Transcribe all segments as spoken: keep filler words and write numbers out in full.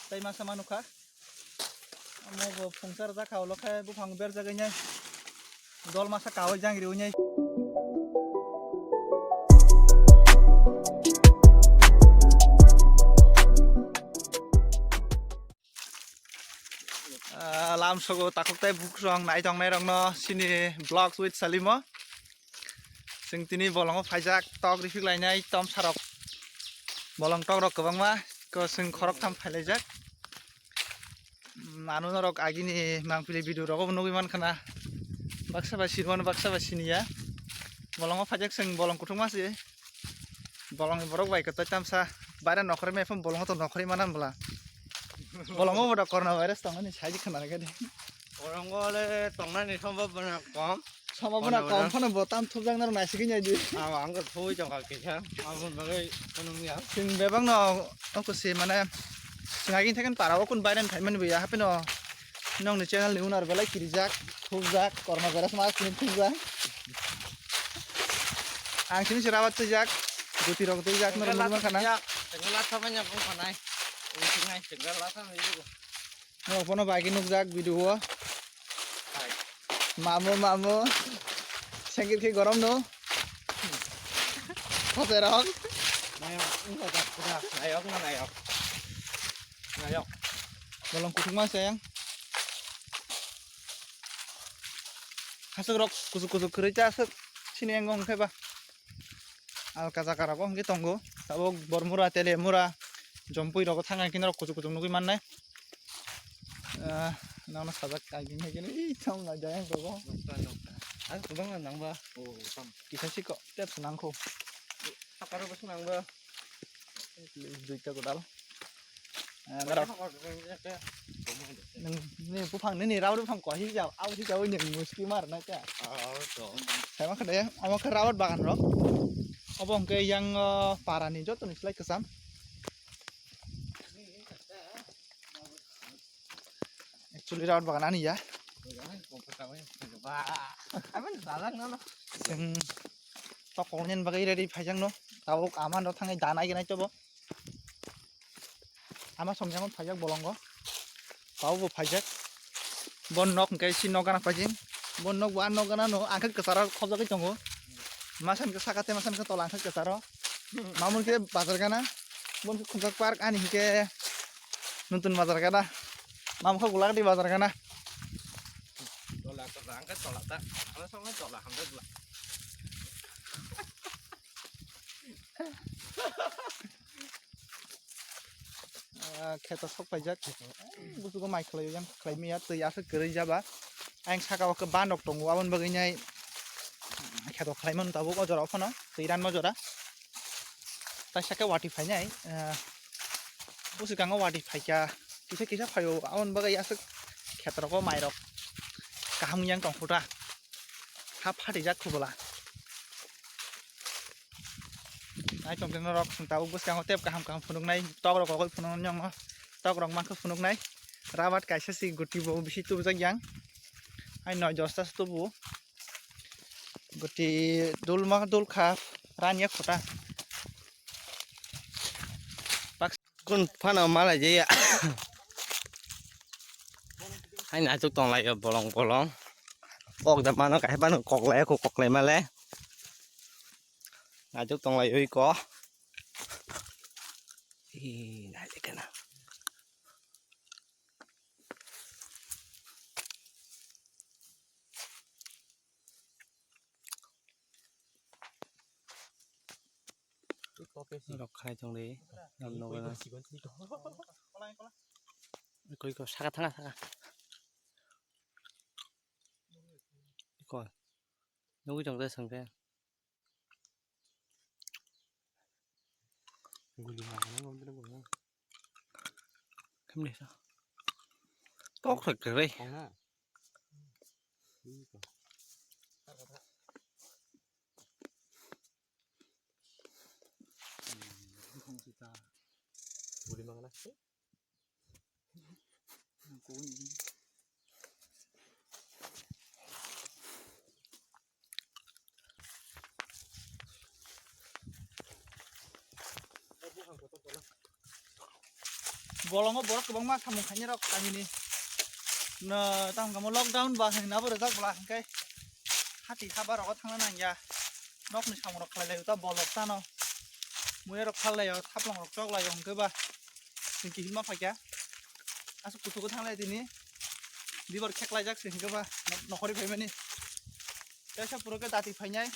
Tei masa manukha. Omo bo phungsa rwjak kha, ulo khe buphang berjagwi nai. Dol masa kawi jang riwi nai. Ah, lam sogo takhuk tei bukrok nai tongnai rokno sini vlog with Salimo. Chwng tini bolongo phaijak, tok riphik lainai tomsa rok. Bolong tok rok kwbangma, ko chwng khorok tham phailaijak. Manu norok agini mangpili video rogo bo nugwi mankha na. Baksa bai sinimano, baksa bai siniya. Bolongo phaijak chwng bolong kuthukma se. Bolongni borok bai kwtai tamsa. Baire nokhorwi maiphano bolongo to nokhorwi mana bwla. Bolongo bo da corona virus tongmani saidi khna khe de. Bolongo le tongnani sombhabona kom. Sombhabona kom phano bo tam thupjak nang naisigwi nai di. Abo ang khe thubui tongkha kisa. Aboni bagwi phunukya. Chwng bebakno oko se mane chwng agini thaiken para o kun baire phaimani bo ya hapheno. Nokni channel ni owner belai kirijak, thupjak, corona virus ma sini thupjak. Ang sini se rabat twijak, guti rok twijak, norok nugwi mankha na. Tengla thamanya bung khanai. Ui singai tengla thamanya. Norok phano bai khe nukjak video o. Mamu, mamu. Sengkir khe gorom no. Khocherok. Nayok, wngkha jak pura. Nayok no nayok. Nayok. Bolong kuthukma se yang. Hasuk rok kuchuk kuchuk kwrwi cha aswk. Sini yang wngkhe ba. Alka jaga rogo hwnkhe tongo. Tabuk Bormura, Telemura, Jompui rogo thangna khe norok kuchuk kuchuk nugwi mannai. Ah, nono sajak kaigwng hai khe ui thang lai jayang rogo. Nokta, nokta. Ang kwbangma nangba. Oh, tam. Kisa siko, tep se nangkho. Sakaro bo se nangba. Duita godal. Ah, norok. Nokta, nokta. Nini buphang, nini rabar buphang koi hijao, abo hijao nini muski mar na kya? Ah, to. Sama kade, amo khe rabar bagan rok. Obo hwnkhe yang, ah, para ni joto ni slai kwcham. Actually, rabar bagan ani ya. Chwng tokol nini bagwi ready phaijak no. Tabuk ama no thangwi da nai gwnai chobo. Ama songya phaijak bolongo. Tabuk bo phaijak. Bon nok hwnkhe si nok gana phaijing. Bon nok bo a nok gana no ang khe kwcharo khobjagwi tongo. Masa hwnkhe saka tei masa hwnkhe tola ang khe kwcharo. Mamung khe bazar gana. Bon khe khumjak park ani hwnkhe Nutun bazar gana. Mamung khe Gulagdi bazar gana. Tola kwcharo ang khe tola ta. Ano songno tola hamjak bwla. Ah, kheto sok paijak. Busugo mai khlai yang khlai maya twi aswk kwrwi jaba. Ang saka o khe banok tongo aboni bagwi nai kheto khlai mano tabuk o jora o phano twi ranma jora. Tai saka wati phainai, ah, busukango wati phaikha kisa kisa phaio aboni bagwi aswk kheto rogo mairok kaham yang tongkhuta. Ha phatijak khubula. Nai tongtwino rok tabuk bwskango tep kaham kaham phunuknai tok rok kogoi phunuknai nokno tok rok mankhe phunuknai rabat kaisa si guti bo bisi tubujak yang ai noi dosta se tubu guti dulma dulkha rani ekhuta. Kun phano malai jaya. Hai naisuk tong lai bolong bolong. Kok da mano kai phano kok lai ko kok lai male. Naisuk tong lai ui ko. Ih, naisuk kana. Rok khai tong di. Nang nogo na. Koi ko saka thanga saka. Ko. Nugui tong de sangke. Kemne sa. Tok sak kere. Bolongo borok kwbangma samung khainai rok kamini. No, tamo kamo lockdown ba hwnwi nabo rwjak bwla hwnkhe hati haba rogo thangna nangya. Nokni samung rok khlai laio ta bolok tano. Muya rok phal laio, thaplong rok chok laio hwnkhe ba. Hwnkhe hinma phaikya. Aswk kuchugo thang lai tini. Dibor kheklaijak se hwnkhe ba nok-, nokhorwi phaimani. Kaisa puro khe dati phainai.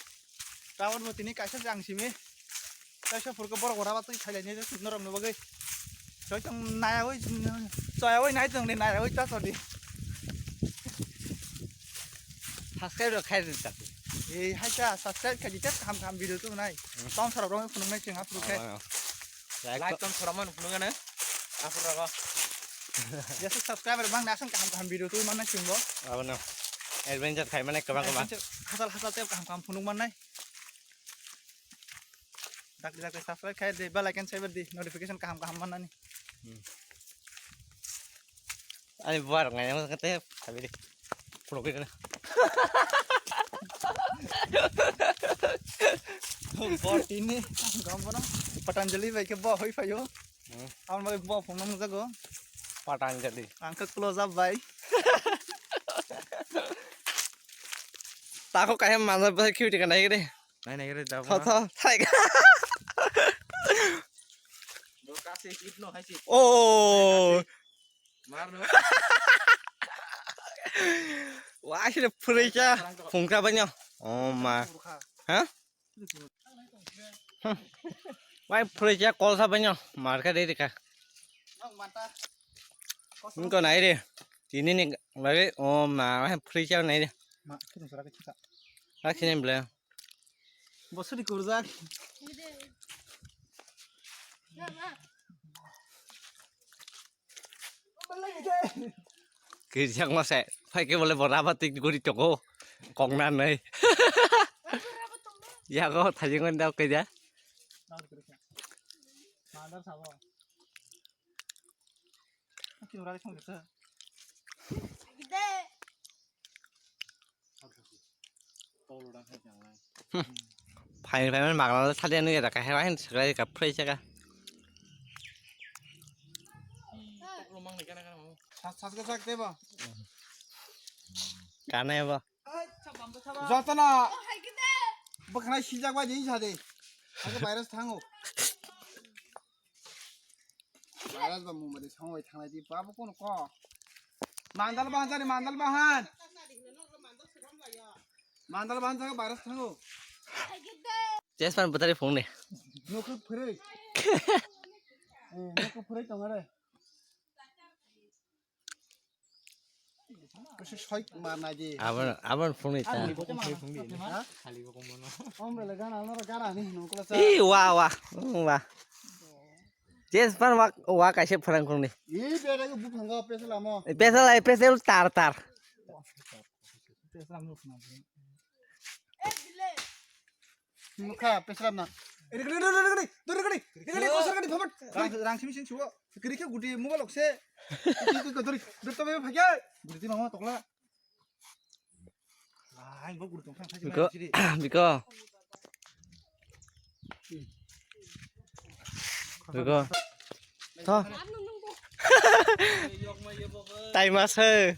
Tabok bo tini kaisa jang simi. Kaisa puro khe borok raba twi thailainai je norok ni bagwi. Soi tong naiyawi, choyawi nai tong ni naiyawi ta sodi. Subscribe rok khai rin tak. Ei hai ta subscribe khai di tep kaham kaham video tu nai. Tong sarok rok phunuk nai chwng aphuru khe. Like tong sarok man phunuk nai. Aphuru rogo. Jesa subscriber bang nai aswk kaham kaham video tu man nai chwng bo. Abono. Adventure khai mane kwbang kwbang. Adventure hasal hasal tep kaham kaham phunuk man nai. Dakti dakti subscribe khai di, bell icon saibar di, notification kaham kaham mannani. Hmm. Ani buar ngai yang kete sabi di. Puro kiri na. Bor tini, gam bono. Patanjali bai ke bo hoi phayo. Hmm. Am bai bo phone nang jago. Patanjali. Ang ke close up bai. Tako kaya mana bai cute kan ai de. Nai nai re da. Tho tho thai. Bo kasi hit no hai si. Oh. Mar no. Wah sih purisa. Phungka banyak. Oh ma. Ha? Wah purisa kolsa banyak. Marka de dika. Nang mata. Engko nai de. Tini ni lagi oh ma wah purisa nai de. Ma kini sura ke cita. Lagi sini bela. Bosori kurjak. Kirjak mase, phai ke bole bo raba tik guri toko, kok na nai. Yago thajing on dau kaja. Madar sabo. Kini ura song jesa. Phai phai man magna le thali anu ya da ka hewa hin sra ka phre cha ka. Sas sas ka sak te ba. Kana ba. Jotana. Bwkhwnai sijak bai di sa de. Ake virus thango. Virus ba mung ba de sango bai thanglai di ba bo kono ko. Mandal bahan jani mandal bahan. Mandal bahan jaga virus thango. Jespan bwtari phone ni. Nokho phwrwi. Eh, nokho phwrwi tong are. Kisa soi ma nai di. Abon, abon phone ni ta. Ha? Om bele gana noro gara ni hino kula sa. Ih, wa, wa. Mm, wa. Jespan wa, wa kaise pharang khung ni. Ih, bere ko buk hanga pesel amo. Pesel ai pesel tar tar. Mukha pesel amna. Eri gari, eri gari, eri gari, eri gari, kosar gari, phamat. Rang, rang simi sing suwa. Kiri khe guti mobile lokse. Guti, guti, guti, guti, guti, guti, phagya. Guti mama tokla. Ai, bo guti tongkha, phagya. Biko, biko. Biko. Tho. Tai ma se.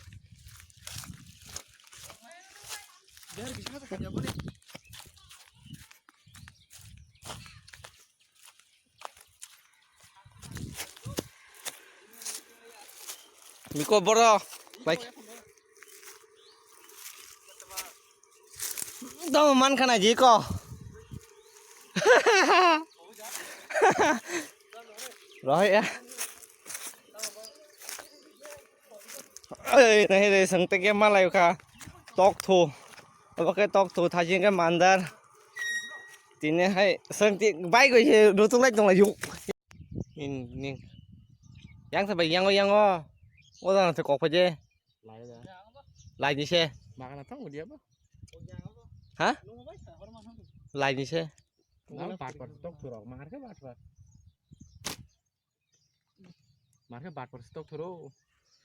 Biko boro. Like. Dong man khana ji ko. Rohit ya. Ei, nahi re, sengtek ya malai kha. Tok thu. Obo khe tok thu, thajin khe mandar. Tini hai, sengtek bai goi se, rutuk lai tong lai yuk. In, ning. Yang sa bai, yang o, yang o. O jang se kok phaje. Lai da. Lai ni se. Magana tang udia ba. Ha? Lai ni se. Nang bat bat tok thurok, mar khe bat bat. Mar khe bat bat tok thuro.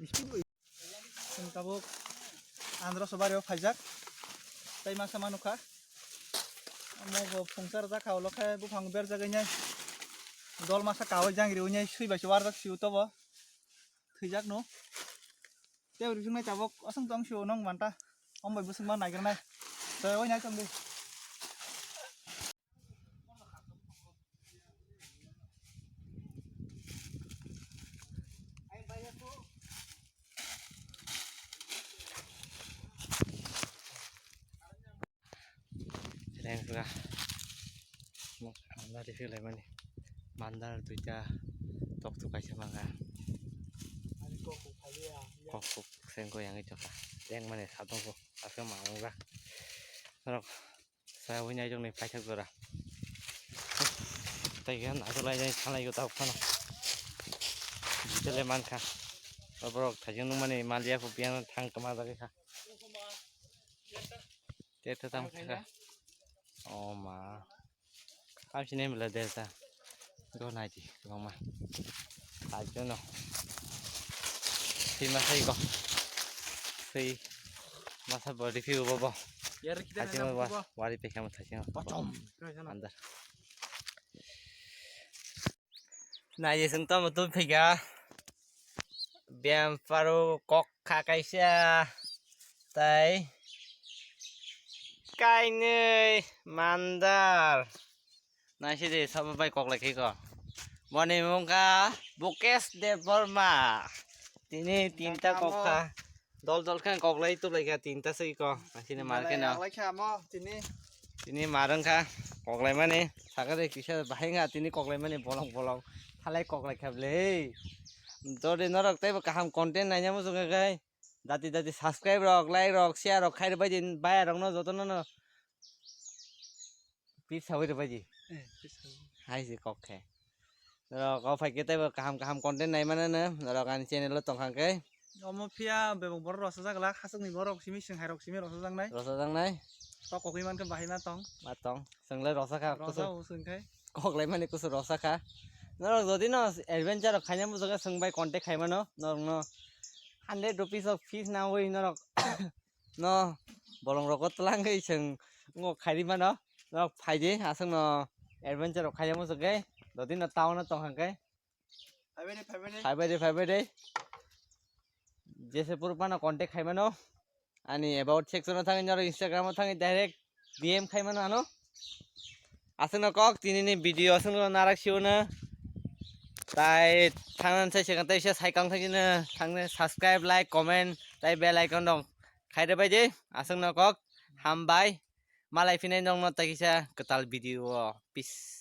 Chwng tabuk Andhra Sobari o phaijak. Tai masa manukha. Omo bo phungsa rwjak kha, ulo khe buphang berjak wngnai. Dol masa kawi jang riwi wngnai, swi bai se warjak sio tobo. thwijak no. Tei ri swngnai tabuk aswng tong sio nong manta. Om bai bwswk ma naigra nai. Tei oi nai tong di. Lengkra. Ang lari philai mani. Mandar duita. Tok tok kaisa manga. Kok kok sengko yang itu ka. Leng mani sabong ko. Asal mau ka. Norok. Saya punya itu nih pasak gora. Tai kan aku lagi jalan salai ko tau kana. Jitele man ka. Borok thajeng nung mani malia ko piang thang kama dagi ka. Teta tam kha. Oh ma. Kam sini mila delta. Go naji, go ma. Ajo no. Si masai ko. Si masa body view bo bo. Yar kita Aji mo ba. Wari pe kam thajeng. Pachom. Andar. Naji sung tamo tu phiga. Biyam paro kok kha kaisa tai kainwi mandar. Naisidi sabo bai kok lai khe ko. Boni mung kha Bukesh Debbarma. Tini tinta kok kha. Dol dol khe kok lai tu lai kha tinta sei ko. Naisidi mar khe no. Lai kha mo tini. Tini mar wng kha kok lai mani. Sakha de kisa bahai wng kha tini kok lai mani bolong bolong. Thalai kok lai kha ble. Jodi norok teibo kaham content naina muchung kha khai. Dati dati subscribe rok, like rok, share rok khai rwbai di, baya rok no joto no no. Please sawi rwbai di. Eh, please sawi. Hai se kok khe. Norok o phai khe teibo kaham kaham content nai mano no. Norok ani channel o tong kha khe. Omo phiya bebak borok rosajak lak, hasuk ni borok simi swng hai rok simi rosajak nai. Rosajak nai. Tok kokwi man khe bahai ma tong. Ma tong. Swng le rosa kha. Rosa kusuk. O swng khai. Kok lai mani kusuk rosa kha. Norok jodi no adventure rok khaina muchung khe swng bai contact khai mano. Norok no hundred rupees of fees nangwi norok no bolong rok o twlangwi chwng wngkok khairi mano. Norok phaidi aswk no adventure rok khaina muchung khe jodi no town o tong kha khe. Phaibai de, phaibai de. Phaibai de, phaibai de. Jese pur pano contact khai mano. Ani about section o thangwi norok Instagram o thangwi direct D M khai mano ano. Aswk no kok tini ni video aswk no narak sio no. Tai thangnan sai sekan tai se sai kang thangwi no thangwi subscribe, like, comment tai bell icon dong khai rwbai di. Aswk no kok hambai. Malai phinai nong no tai kisa kwtal video o. Peace.